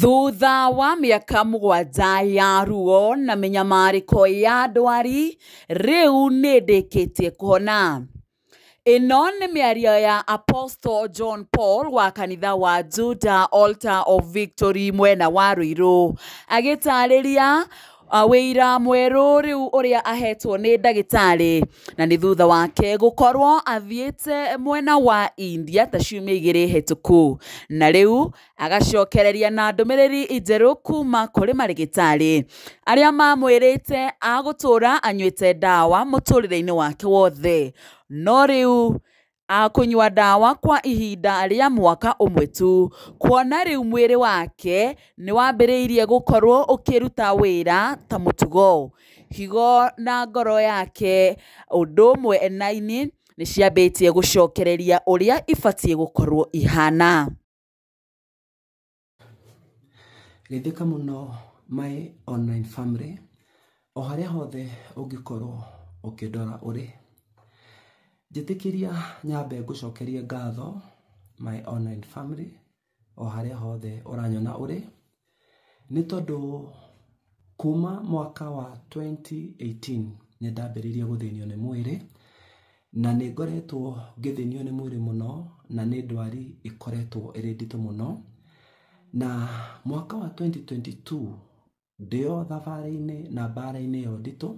Thutha wa mĩaka 7 ya ruo na mĩnyamarĩko ya ndwari, rĩu nĩndĩkĩtie kũhona. Ĩno nĩ mĩario ya Apostle John Paul wa kanitha wa Judah Altar of Victory mwena wa Ruiru, agĩtarĩria wĩira mwerũ rĩu ũrĩa ahetwo nĩ ndagĩtarĩ, na nĩ thutha wake gũkorwo athiĩte mwena wa India ta ciumia 2 hĩtũku, na rĩu agacokereria na ndũmĩrĩri njerũ kuma kũrĩ marĩgĩtarĩ arĩa mamwĩrĩte agũtũra anyuĩte ndawa mũtũrĩre-inĩ wake wothe, no rĩu akũnyua ndawa kwa ihinda rĩa mwaka ũmwe tu, kuona rĩu mwĩrĩ wake nĩ wambĩrĩirie gũkorwo ũkĩruta wĩra ta mũtugo. Higo na ngoro yake ũndũ ũmwe na ini nĩ ciambĩtie gũcokereria ũrĩa ibatiĩ gũkorwo ihana. Geithĩka mũno my online family, o harĩa hothe ũngĩkorwo ũkĩndora ũrĩ. Njĩtĩkĩria nyambe ngũcokerie ngatho my online family, o harĩa hothe ũranyona ũrĩ, nĩ tondũ kuma mwaka wa 2018 nĩ ndambĩrĩirie gũthĩnio nĩ mwĩrĩ, na nĩ ngoretwo ngĩthĩnio nĩ mwĩrĩ mũno, na nĩ ndwari ĩkoretwo ĩrĩ nditũ mũno. Na mwaka wa 2022 ndĩo thabarĩ-inĩ na mbara-inĩ ĩyo nditũ,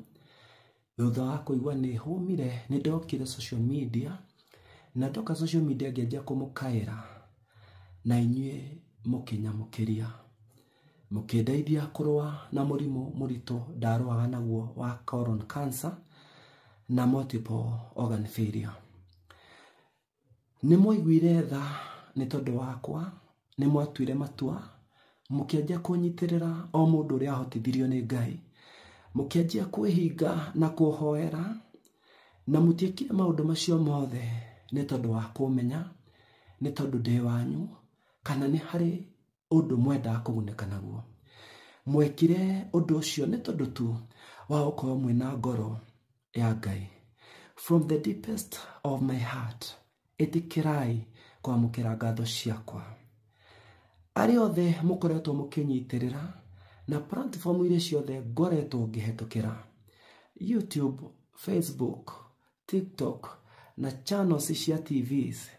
thutha wa kũigua nĩ hũmire, nĩ ndokire social media, na ndoka social media ngĩanjia kũmũkaĩra, na inyuĩ mũkĩnyamũkĩria, mũkĩndeithia kũrũa na mũrimũ mũritũ ndarũaga naguo wa colon cancer na multiple organ failure. Nĩ mwaiguire tha nĩ tondũ wakwa, nĩ mwatuire matua, mũkĩanjia kũnyitĩrĩra o mũndũ ũrĩa ahotithirio nĩ Ngai, mũkĩanjia kwĩhinga na kũhoera, na mũtiekire maũndũ macio mothe nĩ tondũ wa kũmenya, nĩ tondũ ndĩ wanyu, kana nĩ harĩ ũndũ mwendaga kũgunĩka naguo. Mwekire ũndũ ũcio nĩ tondũ tu wa gũkorwo mwĩna ngoro ya Ngai. From the deepest of my heart, ĩtĩkĩrai kwamũkĩra ngatho ciakwa. Arĩa othe mũkoretwo mũkĩnyitĩrĩra na platform iria ciothe ngoretwo ngĩhetũkĩra, YouTube, Facebook, TikTok na channels cia TVs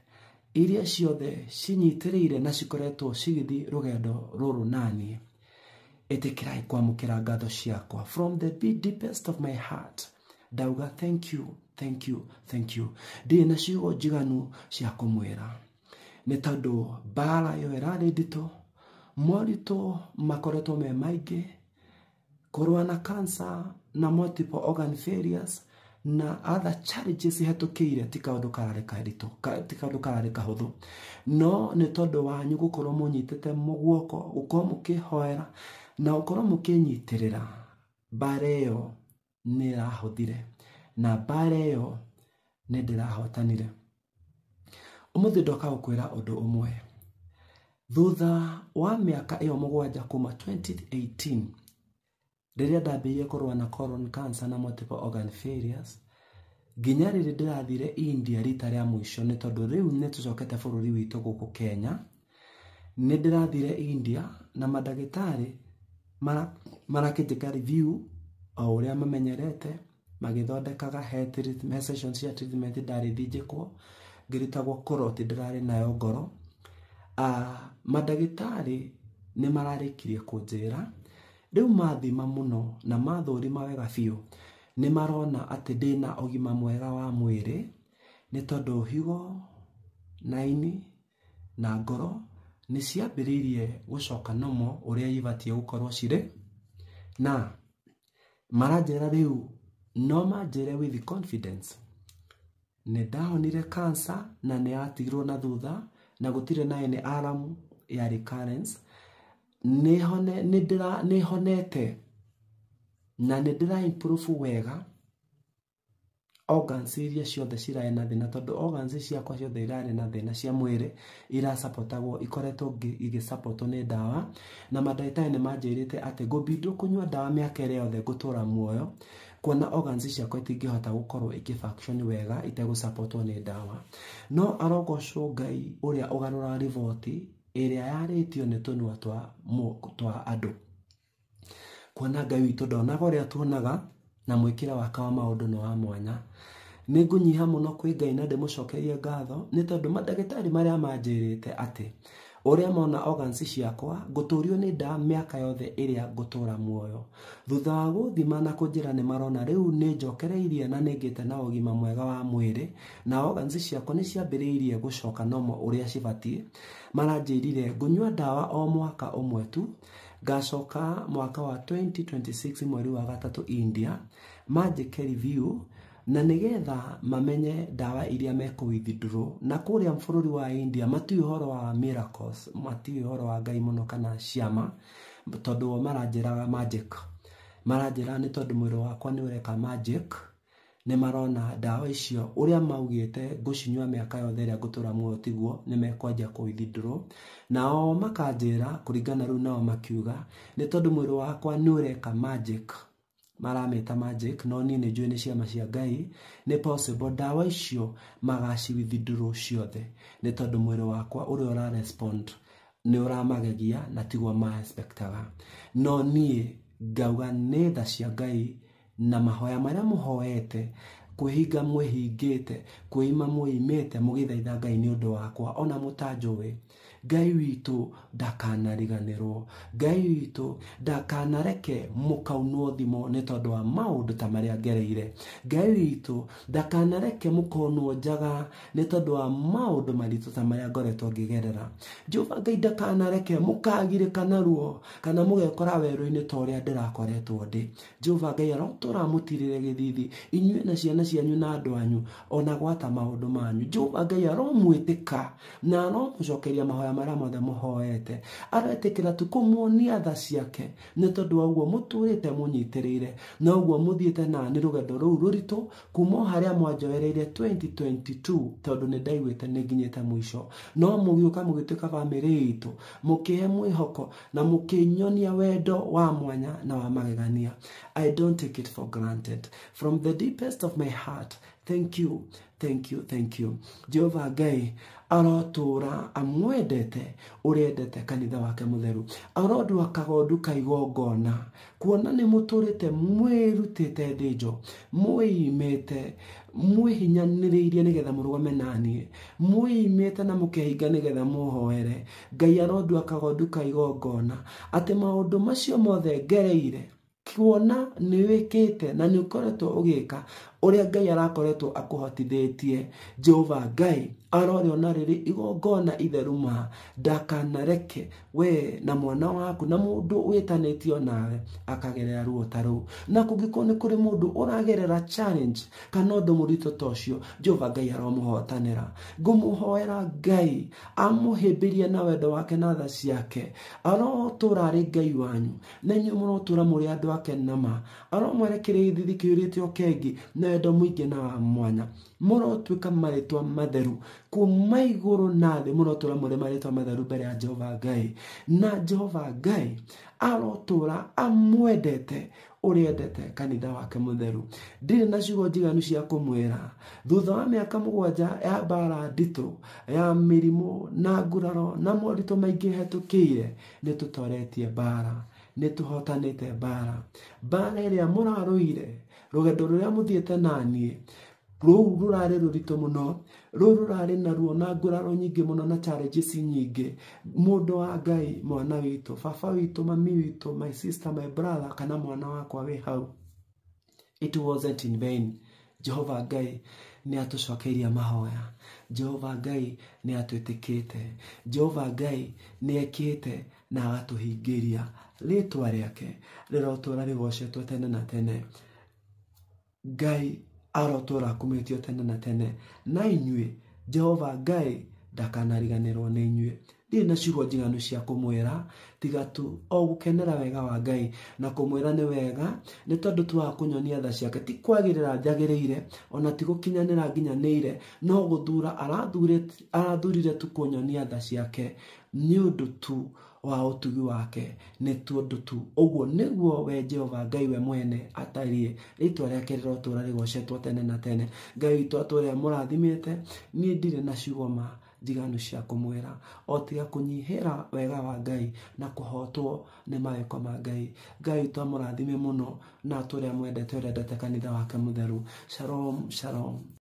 iria ciothe cinyitĩrĩire na cikoretwo cigĩthiĩ rũgendo rũrũ naniĩ, ĩtĩkĩrai kwamũkĩra ngatho ciakwa. From the deepest of my heart, ndauga thank you, thank you, thank you. Ndirĩ na ciugo njiganu cia kũmwĩra, nĩ tondũ mbara ĩyo ĩrarĩ nditũ, moritũ makoretwo me maingĩ, kũrũa na cancer na multiple organ failures na other challenges ihetũkĩire ti kaũndũ kararĩ karitũ, ti kaũndũ kararĩ kahũthũ. No nĩ tondũ wanyu gũkorwo mũnyitĩte guoko, gũkorwo mũkĩhoera na gũkorwo mũkĩnyitĩrĩra, mbara ĩyo nĩ ĩrahũthire na mbara ĩyo nĩ ndĩrahotanire. Ũmũthĩ ndoka gũkwĩra ũndũ ũmwe. Thutha wa mĩaka ĩyo 7 kuma 2018 rĩrĩa ndambĩrĩirie kũrũa na colon cancer na multiple organ failures, nginya rĩrĩ ndĩrathire India rita rĩa mũico, nĩ tondũ rĩu nĩ tũcokete bũrũri witũ gũkũ Kenya. Nĩ ndĩrathire India na mandagĩtarĩ marakĩnjĩka review o ũrĩa mamenyerete, magĩthondekaga he sessions cia treatment ndarĩ thinjĩkwo, ngĩrutagwo kũroti ndĩrarĩ nayo ngoro. Mandagĩtarĩ nĩ mararĩkirie kũnjĩra, rĩu mathima mũno na mathũrima wega biũ, nĩ marona atĩ ndĩna ũgima mwega wa mwĩrĩ, nĩ tondũ higo na ini na ngoro nĩ ciambĩrĩirie gũcoka nomo ũrĩa ibatiĩ gũkorwo cirĩ, na maranjĩra rĩu no manjĩre with confidence nĩ ndahonire cancer na nĩ yatigirwo na thutha, na gũtirĩ na any alarm ya recurrence. Nĩ honete na nĩ ndĩra improve wega organs iria ciothe cirarĩ na thĩna, tondũ organs ciakwa ciothe irarĩ na thĩna cia mwĩrĩ irasapotagwo, ikoretwo igĩsapotwo nĩ ndawa, na mandagĩtarĩ nĩ manjĩrĩte atĩ ngũbindwo kũnyua ndawa mĩaka ĩrĩa yothe ngũtũra muoyo, kuona organs ciakwa itingĩhota gũkorwo ikĩ-function wega itegũsapotwo nĩ ndawa. No arogocwo Ngai ũrĩa ũgarũraga riboti ĩrĩa yarĩtio nĩ tũnua twa andũ. Kuona Ngai witũ ndonaga ũrĩa tuonaga na mwĩkĩre wake wa maũndũ nĩ wa mwanya. Nĩ ngũnyiha mũno kwĩ Ngai na ndĩmũcokerie ngatho nĩ tondũ mandagĩtarĩ marĩa manjĩrĩte atĩ ũrĩa mona organs ciakwa ngũtũrio nĩ nda mĩaka yothe ĩrĩa ngũtũra muoyo. Thutha wa gũthima na kũnjĩra nĩ marona rĩu nĩ njokereirie na nĩ ngĩte na ũgima mwega wa mwĩrĩ na organs ciakwa nĩ ciambĩrĩirie gũcoka nomo ũrĩa cibatiĩ. Maranjĩrire ngũnyua ndawa o mwaka ũmwe tu, ngacoka mwaka wa 2026 mweri wa 3 India manjĩke review na nigetha mamenye ndawa iria mekũ withdraw. Na kũrĩa bũrũri wa India matiũĩ ũhoro wa miracles, matiũĩ ũhoro wa Ngai mũno kana ciama, tondũ o maranjĩraga magic. Maranjĩra nĩ tondũ mwĩrĩ wakwa nĩ ũreka magic, nĩ marona ndawa icio ũrĩa maugĩte ngũcinyua mĩaka yothe ĩrĩa ngũtũra muoyo tiguo, nĩ mekwanjia kũ withdraw. Nao makanjĩra kũringana rĩu nao makiuga nĩ tondũ mwĩrĩ wakwa nĩ ũreka magic, maramĩta magic, no niĩ nĩ njũĩ nĩ ciama cia Ngai, nĩ possible ndawa icio magaci withdraw ciothe nĩ tondũ mwĩrĩ wakwa ũrĩa ũra respond nĩ ũramagegia na tiguo ma expectaga. No niĩ ngauga nĩ tha cia Ngai na mahoya marĩa mũhoete, kwĩhinga mwĩhingĩte, kwĩima mwĩimĩte, mũgĩthaitha Ngai nĩ ũndũ wakwa ona mũtanjũĩ. Ngai witũ ndakanariganĩrwo, Ngai witũ ndakanareke mũkaunwo thimo nĩ tondũ wa maũndũ ta marĩa ngereire. Ngai witũ ndakanareke mũkonwo njaga nĩ tondũ wa maũndũ maritũ ta marĩa ngoretwo ngĩgerera. Jehova Ngai ndakanareke mũkagirĩka naruo kana mũgekora werũ-inĩ ta ũrĩa ndĩrakoretwo ndĩ. Jehova Ngai arotũra mũtirĩre gĩthithi inyuĩ na ciana cianyu na andũ anyu ona gwata maũndũ manyu. Jehova Ngai aromwĩtĩka na aromũcokeria mahoya marĩa mothe mũhoete. Aretĩkĩra tu kũmuonia tha ciake nĩ tondũ wa ũguo mũtũrĩte mũnyitĩrĩire na ũguo mũthiĩte na nĩ rũgendo rũu rũritũ kuma o harĩa mwanjoereire 2022 tondũ nĩ ndaiguĩte nĩ nginyĩte mũico. No mũgĩũka mũgĩtuĩka bamĩrĩ itũ, mũkĩhe mwĩhoko na mũkĩnyonia wendo wa mwanya na wa magegania. I don't take it for granted. From the deepest of my heart, thank you, thank you, thank you. Jehova Ngai arotũra amwendete ũrĩa endete kanitha wake mũtheru. Arondua kagondu ka igongona kuona nĩ mũtũrĩte mwĩrutĩte thĩnjo, mwĩimĩte, mwĩhinyanĩrĩirie nĩgetha mũrũgame naniĩ, mwĩimĩte na mũkehinga nĩgetha mũhoere. Ngai arondua kagondu ka igongona atĩ maũndũ macio mothe ngereire kuona nĩ wĩkĩte na nĩ ũkoretwo ũgĩka ũrĩa Ngai arakoretwo akũhotithĩtie. Jehova Ngai arorĩona rĩrĩ igongona itheru ma, ndakanareke we na mwana waku na mũndũ wĩtanĩtio nawe akagerera ruo ta rũu. Na kũngĩkorwo nĩ kũrĩ mũndũ ũragerera challenge kana ũndũ mũritũ ta ũcio, Jehova Ngai aromũhotanĩra. Ngũmũhoera Ngai amũhĩmbĩrie na wendo wake na tha ciake. Arotũra arĩ Ngai wanyu na inyuĩ mũrotũra mũrĩ andũ ake nama. Aromwerekeria gĩthithi kĩiyũrĩte ũkengi na wendo mũingĩ na wa mwanya. Mũrotuĩka marĩtwa matheru kuma igũrũ na thĩ, mũrotũra mũrĩ marĩtwa matheru mbere ya Jehova Ngai. Na Jehova Ngai arotũra amwendete ũrĩa endete kanitha wake mũtheru. Ndirĩ na ciugo njiganu cia kũmwĩra. Thutha wa mĩaka 7 ya mbara nditũ ya mĩrimũ na nguraro na moritũ maingĩ hetũkĩire, nĩ tũtoretie mbara, nĩ tũhotanĩte mbara. Mbara ĩrĩa mũrarũire, rũgendo rũrĩa mũthiĩte naniĩ, rũu rũrarĩ rũritũ mũno, rũu rũrarĩ na ruo na nguraro nyingĩ mũno na challenges nyingĩ. Mũndũ wa Ngai, mwana witũ, baba witũ, mami witũ, my sister, my brother, kana mwana wakwa wĩ hau, it wasn't in vain. Jehova Ngai nĩ atũcokeirie mahoya. Jehova Ngai nĩ atwĩtĩkĩte. Jehova Ngai nĩ ekĩte na agatũhingĩria. Rĩtwa rĩake rĩrotũra rĩgocetwo tene na tene. Ngai arotũra akumĩtio tene na tene. Na inyuĩ Jehova Ngai ndakanariganĩrwo nĩ inyuĩ. Ndirĩ na ciugo njiganu cia kũmwĩra tiga tu o gũkenera wega wa Ngai na kũmwĩra nĩ wega, nĩ tondũ tu wa kũnyonia tha ciake. Ti kwagĩrĩra njagĩrĩire ona ti gũkinyanĩra nginyanĩire, no gũthura arathurire tu kũnyonia tha ciake nĩ ũndũ tu wa ũtugi wake, nĩ tondũ tu ũguo nĩguo we Jehova Ngai we mwene atariĩ. Rĩtwa rĩake rĩrotũra rĩgocetwo tene na tene. Ngai witũ atũre amũrathimĩte. Niĩ ndirĩ na ciugo ma njiganu cia kũmwĩra o tiga kũnyihĩra wega wa Ngai na kũhotwo nĩ mawĩko ma Ngai. Ngai witũ amũrathime mũno na atũre amwendete ũrĩa endete kanitha wake mũtheru. Shalom, shalom.